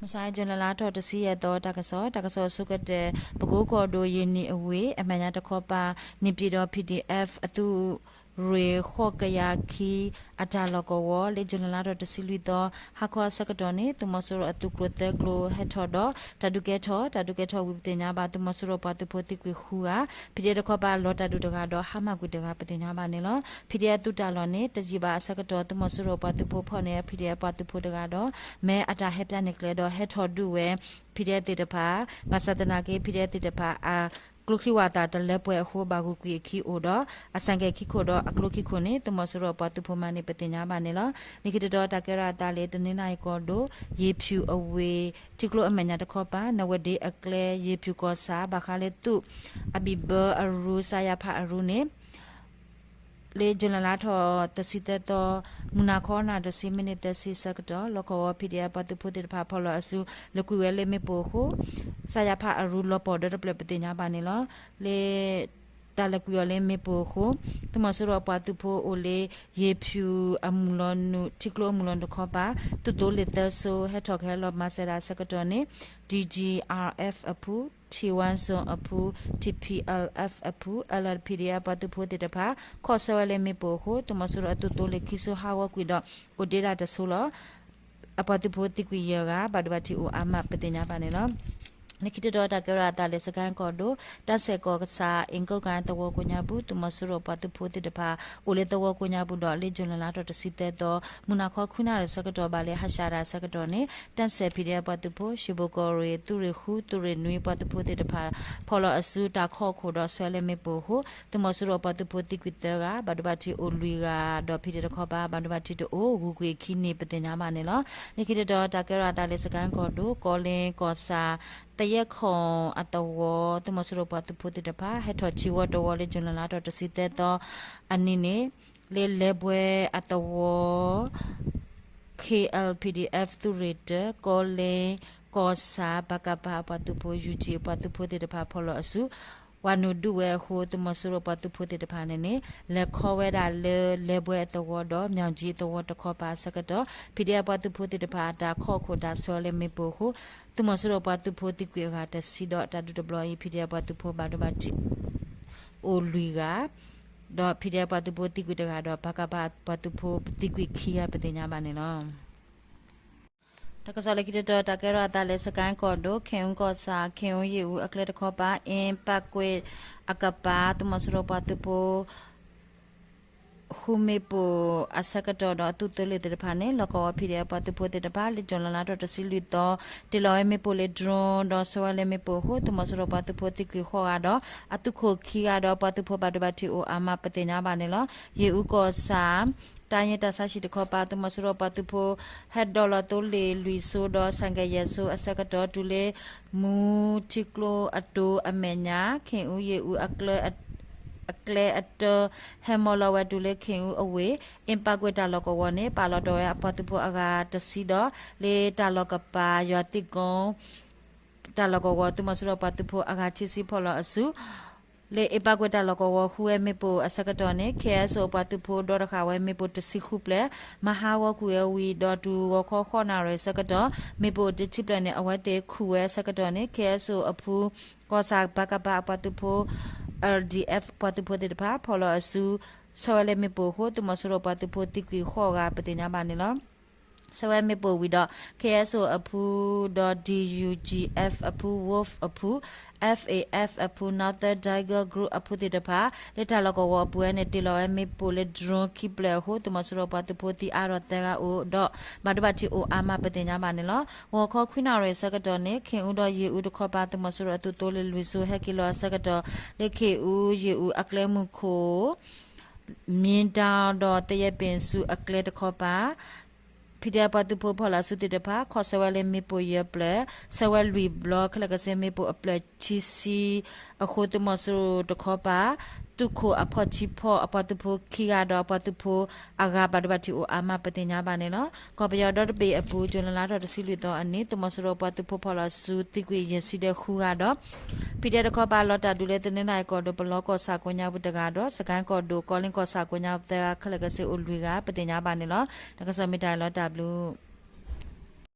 မုၢ်ဆါ June လါထီၣ်တဆံယဲၢ်သီ တၢ်ကစီၣ်, တၢ်ကစီၣ်အဆိကတၢၢ်, ပကိကီၢ်ဒိၣ် ယ့ၢ်နံၣ်အဝ့ၢ် အမဲာ်ညါတခီပၤ န့ၣ်ပၠံၣ်ဒီး P D F အသုး ရ့ၣ်ဃိးကယၤခံ အတၢ်လီၢ်ကဝီၤ လၢ June လါထီၣ်တဆံလွံၢ်သီ ဟါခီအဆၢကတီၢ်န့ၣ် သုးမီၤစိရိၤအသုးကျိၤသၢကျိၤဟဲထီၣ်ဒီး တၢ်ဒုးကဲထီၣ်, တၢ်ဒုးကဲထီၣ်ဝံၤပသ့ၣ်ညါဘၣ် သုးမီၤစိရိၤပှၤသုးဖိသံကွံာ်ဃုဂၤ, P D F တခီပၤလီၤတၢ်ဒုးတဂၤဒီး ဟါမၢ်ကွံာ်တဂၤပသ့ၣ်ညါဘၣ်န့ၣ်လီၤ. P D F သုးတၢ်လီၢ်န့ၣ် တယံာ်ဘၣ်အဆၢကတီၢ် သုးမီၤစိရိၤပှၤသုးဖိဖီၣ်န့ၢ် P D F ပှၤသုးဖိတဂၤဒီး မ့ၢ်အတၢ်ဟဲပၠးန့ၢ်ကျဲဒီး ဟဲထီၣ်ဒုးဝဲ P D F သ့ၣ်တဖၣ်, ဘၣ်ဆၣ်သနာ်က့ P D F သ့ၣ်တဖၣ် အကျိချံဝၣ်သၣ်တလၢပှဲၤအဃိ ဘၣ်ဂုာ်ကွံာ်အခံအိၣ်ဒီး အဆၣ်ကဲၣ်ခံခိၣ်ဒီးအကျိခံခိၣ်န့ၣ် သုးမီၤစိရိၤပှၤသုးဖိမၤန့ၢ်ပသ့ၣ်ညါဘၣ်န့ၣ်လီၤ. လၢခံတတီၤတၢ်ကဲထီၣ်အသးလၢ တနီသရံၣ်ကီၢ်ဒိၣ် ယ့ၣ်ဖၠူၣ်အဝ့ၢ် ထံကျိအမဲာ်ညါတခီပၤ နဝဒ့အကျဲ ယ့ၣ်ဖၠူၣ်ကီၢ်ဆၣ် ဘၣ်ဃးလၢသုး အဘံၣ်ဘၢအရူ စါယါဖးအရူန့ၣ် လၢ June လါထီၣ်တဆံသၢသီ မုၢ်နၤခီနၣ်ရံၣ်တဆံ မံးနံးသၢဆံအဆၢကတီၢ် လီၢ်ကဝီၤ P D F ပှၤသုးဖိသ့ၣ်တဖၣ်ဖီၣ်လီၤအစု လဲၤကွံာ်ဝဲလၢမ့ၣ်ပိၢ်အဃိ စါယါဖးအရူလီၤပှီၢ်ဒီတဖျၢၣ်ပသ့ၣ်ညါဘၣ်န့ၣ်လီၤ. လၢ တၢ်လဲၤကွံာ်အီၤလၢမ့ၣ်ပိၢ်အဃိ သုးမီၤစိရိၤအပှၤသုးဖိအိၣ်လၢ ယ့ၣ်ဖၠူၣ်အမုၢ်လီၤနုာ် ထံကျိအမုၢ်လီၤနုာ်တခီပၤ သုးသိလ့ၣ်သၢစိ ဟဲထီၣ်ကဟဲလီၤမၤစၢၤဒၣ်အဆၢကတီၢ်န့ၣ် D G R F အဖု T one Zone အဖု T P L F အဖု L P D F ပှၤသုးဖိသ့ၣ်တဖၣ် ခီၣ်ဆၢဝဲလၢမ့ၣ်ပိၢ်အဃိ သုးမီၤစိရိၤအသုးသိလ့ၣ်ခံစိဟးဂီၤကွံာ်ဒီး အိၣ်ဒ့ဒၣ်တစိလီၤ. အပှၤသုးဖိသံကွံာ်ယဲၢ်ဂၤ ဘၣ်ဒိဘၣ်ထံးအိၣ်အါမးပသ့ၣ်ညါဘၣ်န့ၣ်လီၤ. လၢခံတတီၤတၢ်ကဲထီၣ်အသးလၢ စကဲၣ်ကီၢ်ဒိၣ် တၢ်စဲၣ်ကီၢ်ကစၢ် အ့ၣ်ကိးကၤသဝီကိးညါပူၤ သုးမီၤစိရိၤပှၤသုးဖိသ့ၣ်တဖၣ် အိၣ်လၢသဝီကိးညါပူၤဒီး လၢ June လါထီၣ်တဆံသၢသီ မုၢ်နၤခီခွံနၣ်ရံၣ်ဆၢကတီၢ် ဘၣ်လၢဟါရှးတၢ်ဆၢကတီၢ်န့ၣ် တၢ်စဲၣ် P D F ပှၤသုးဖိ ရှ့ဘိၣ်ကီၢ်ရ့ၣ် သုးရ့ၣ်ဃု သုးရ့ၣ်နွံပှၤသုးဖိသ့ၣ်တဖၣ် ဖီၣ်လီၤအစုတၢ်ခီၣ်ခိၣ်ဒီးဆှၢလၢမ့ၣ်ပိၢ်အဃိ သုးမီၤစိရိၤပှၤသုးဖိသံကွံာ်သၢဂၤ ဘၣ်ဒိဘၣ်ထံးအိၣ်လွံၢ်ဂၤ ဒီး P D F တခီပၤ ဘၣ်ဒိဘၣ်ထံးတအိၣ် ဂုာ်ကွံာ်အခံန့ၣ် ပသ့ၣ်ညါဘၣ်န့ၣ်လီၤ. လၢခံတတီၤတၢ်ကဲထီၣ်အသးလၢ စကဲၣ်ကီၢ်ဒိၣ် ကီလ့ကီၢ်ဆၣ် သယဲၢ်ခိၣ်အသဝီ သုးမီၤစိရိၤပှၤသုးဖိသ့ၣ်တဖၣ် ဟဲထီၣ်ဆံးဝီတဝီလၢ June လါထီၣ်တဆံသၢသီအနံၤန့ၣ် လၢလဲၤဘှဲအသဝီ K L P D F သုးရ့ၣ်တၢ ကီလ့ကီၢ်ဆၣ် ပကဖ အပှၤသုးဖိ ယူၣ်ကၠံၣ် အပှၤသုးဖိသ့ၣ်တဖၣ်ဖီၣ်လီၤအစု ဝၤနုာ်ဒုးဝဲအဃိ သုးမီၤစိရိၤပှၤသုးဖိသ့ၣ်တဖၣ်န့ၣ်န့ၣ် လဲၤခီဝဲဒၣ်လၢလဲၤဘှဲအသဝီဒီး မၠီၣ်ကၠံအသဝီတခီပၤအဆၢကတီၢ် P D F ပှၤသုးဖိသ့ၣ်တဖၣ်အတၢ်ခီၣ်ခိၣ်တၢ်ဆှၢလၢမ့ၣ်ပိၢ်အဃိ သုးမီၤစိရိၤပှၤသုးဖိသံကွံာ်အဂၤတဆံဒီး တၢ်ဒုးတဘျီအံၤ P D F ပှၤသုးဖိဘၣ်ဒိဘၣ်ထံး အိၣ်လွံၢ်ဂၤ ဒီး P D F ပှၤသုးဖိသံကွံာ်တဂၤဒီး ပကဖ ပှၤသုးဖိသံကွံာ်ခံဂၤပသ့ၣ်ညါဘၣ်န့ၣ်လီၤ. တၢ်ကစီၣ်လၢခံတတီၤ တၢ်ကဲထီၣ်အသးလၢ စကဲၣ်ကီၢ်ဒိၣ် ခ့ၣ်အူကီၢ်ဆၣ် ခ့ၣ်အူယ့ၣ်အူအကျဲတခီပၤ အ့ၣ်ပၣ်ကွ့ၣ်အကပၤ သုးမီၤစိရိၤပှၤသုးဖိ ဃုမ့ၣ်ပိၢ်အဆၢကတီၢ်ဒီး အသုးသိလ့ၣ်သ့ၣ်တဖၣ်န့ၣ် လီၢ်ကဝီၤ P D F ပှၤသုးဖိသ့ၣ်တဖၣ် လၢ June လါထီၣ်တဆံလွံၢ်သီ တ့ၢ်လီၤဝဲမ့ၣ်ပိၢ်လၢ drone ဒီးဆှၢဝဲလၢမ့ၣ်ပိၢ်အဃိ သုးမီၤစိရိၤပှၤသုးဖိသံကွံာ်ဃိးဂၤဒီး အသုးခိၣ်ခံဂၤဒီး ပှၤသုးဖိဘၣ်ဒိဘၣ်ထံးအိၣ်အါမးပသ့ၣ်ညါဘၣ်န့ၣ်လီၤ. ယ့ၣ်အူကီၢ်ဆၣ် တၢ်ယဲၢ်တၢ်ဆါဟံၣ်တခီပၤ သုးမီၤစိရိၤပှၤသုးဖိ ဟဲဒိးလီၤသိလ့ၣ်လွံၢ်စိဒီး ဆၣ်ကဲၣ်ယဲၢ်စိအဆၢကတီၢ် တုၤလၢ မူထံကျိအတိအမဲာ်ညါ ခ့ၣ်အူယ့ၣ်အူအကျဲ အကျဲအတၢ ဟဲမီလီၤဝဲတုၤလၢခ့ၣ်အူအဝ့ၢ် အ့ၣ်ပၣ်ကွ့ၣ်တၢ်လီၢ်ကဝီၤန့ၣ် ပာ်လီၤတီၤဝဲအပှၤသုးဖိအဂၤတဆံဒီး လၢတၢ်လီၢ်ကပၤ ယွၤသံၣ်ကိ တၢ်လီၢ်ကဝီၤ သုးမီၤစိရိၤပှၤသုးဖိအဂၤခံဆံဖီၣ်လီၤအစု လၢအ့ၣ်ပၣ်ကွ့ၣ်တၢ်လီၢ်ကဝီၤဃုဝဲမ့ၣ်ပိၢ်အဆၢကတီၢ်န့ၣ် K S O အပှၤသုးဖိဒီတဃာ်ဝဲမ့ၣ်ပိၢ်တဆံဃုဖျၢၣ် မဟါဂီၤကွံာ်ဝဲဝံၤဒီးတုၤဂီၤခီဃိးနၣ်ရံၣ်အဆၢကတီၢ် မ့ၣ်ပိၢ်တဆံဖျၢၣ်န့ၣ် အဝဲသ့ၣ်ခူၣ်ဝဲအဆၢကတီၢ်န့ၣ် K S O အဖု ကီၢ်ဆၣ် ပကဖ အပှၤသုးဖိ L D F ပှၤသုးဖိသ့ၣ်တဖၣ် ဖီၣ်လီၤအစု ဆှၢဝဲလၢမ့ၣ်ပိၢ်အဃိ သုးမီၤစိရိၤပှၤသုးဖိသံကွံာ်ဃိးဂၤပသ့ၣ်ညါဘၣ်န့ၣ်လီၤ. ဆှၢဝဲမ့ၣ်ပိၢ်ဝံၤဒီး K S O အဖုဒီး D U G F အဖု Wolf အဖု F A F အဖု Northern Tiger Group အဖုသ့ၣ်တဖၣ် လၢတၢ်လီၢ်ကဝီၤအပူၤဝဲန့ၣ် တ့ၢ်လီၤဝဲမ့ၣ်ပိၢ်လၢ drone ခံဖျၢၣ်အဃိ သုးမီၤစိရိၤပှၤသုးဖိသံအါထီၣ်သၢဂၤအိၣ်ဒီး ဘၣ်ဒိဘၣ်ထံးအိၣ်အါမးပသ့ၣ်ညါဘၣ်န့ၣ်လီၤ. ဂီၤခီခွံနၣ်ရံၣ်အဆၢကတီၢ်န့ၣ် ခ့ၣ်အူဒီးယ့ၣ်အူတခီပၤ သုးမီၤစိရိၤအသုးသိလ့ၣ်လွံၢ်စိ ဟဲက့ၤလီၤအဆၢကတီၢ် လၢခ့ၣ်အူယ့ၣ်အူအကျဲမုၢ်ခိၣ် မ့ၢ်တၢ်ဒီးသယဲၢ်ပ့ၣ်ဆူအကျဲတခီပၤ ဖံးဒဲးပှၤသုးဖိဖီၣ်လီၤအစုသ့ၣ်တဖၣ် ခီၣ်ဆၢဝဲလၢမ့ၣ်ပိၢ်ယဲၢ်ဖျၢၣ် ဆှၢဝဲလွံၢ်ဘျီ ခဲလၢာ်ခဲဆ့မ့ၣ်ပိၢ်အဖျၢၣ်ခံဆံအဃိ သုးမီၤစိရိၤတခီပၤ သုးခိၣ်အဖီၣ်ဆံဖီၣ် အပှၤသုးဖိခံဂၤဒီး အပှၤသုးဖိအဂၤ ဘၣ်ဒိဘၣ်ထံးအိၣ်အါမးပသ့ၣ်ညါဘၣ်န့ၣ်လီၤ. ကီၢ်ပယီၤဒီတဘ့ၣ်အပူၤ ကၠူၤလဲလါထီၣ်တဆံလွံၢ်သီအနံၤ သုးမီၤစိရိၤပှၤသုးဖိဖီၣ်လီၤအစုသံကွံာ်ယဲၢ်ဆံဒီးဃုဂၤဒီး ဖံးဒဲးတခီပၤ လီၤတၢ်ဒုးလၢတနီသရံၣ်ကီၢ်ဒိၣ် ပလီကီၢ်ဆၣ်ကိးညါပူၤတဂၤဒီး စကဲၣ်ကီၢ်ဒိၣ် ကီလ့ကီၢ်ဆၣ်ကိးညါသၢဂၤ ခဲလၢာ်ခဲဆ့အိၣ်လွံၢ်ဂၤ ပသ့ၣ်ညါဘၣ်န့ၣ်လီၤ. တၢ်ကစီၣ်မ့ၢ်တၢ်လီၤတၢ်ဘျုး